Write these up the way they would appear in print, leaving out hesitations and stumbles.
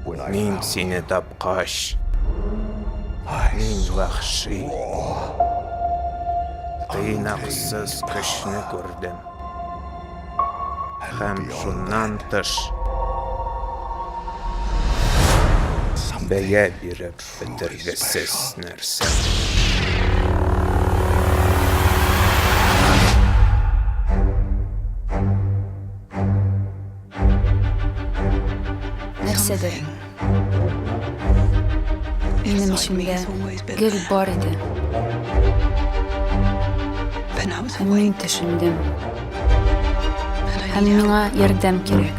Мин сине тапкач, мин вәхши, тыйнаксыз көчне күрдем. Һәм шуннан тыш, бәя биреп бетергесез нәрсә. Нәрсәдер минем эчемдә гел бар иде. Һәм мин төшендем. Һәм миңа ярдәм кирәк.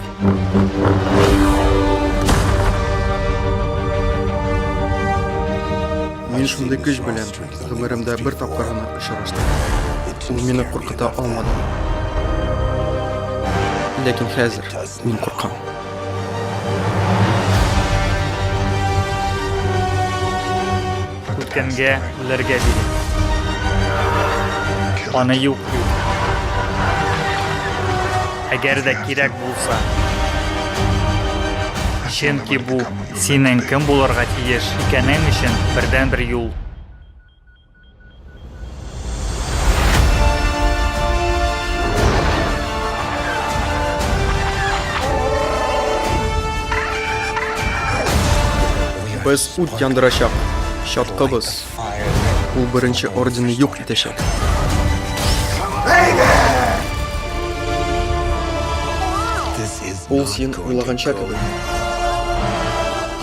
Мин шундый көч белән гомеремдә бер тапкыр гына очраштым. Ул мине куркыта алмады. Ләкин хәзер мин куркам. Үткәнгә үләргә биреп. Аны юк ит. Әгәр дә кирәк булса. Чөнки бу синең кем булырга тиеш икәнең өчен бердәнбер юл. Без ут яндырачак чаткыбыз. Ул беренче орденны юк итәчәк. Ул син уйлаганча кебек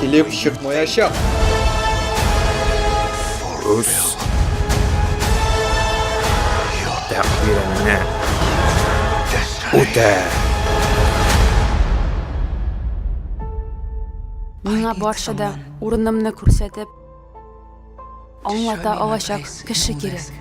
килеп чыкмаячак. Үз тәкъдиреңне үтә. Миңа барча да урынымны күрсәтеп, аңлата алачак кеше кирәк.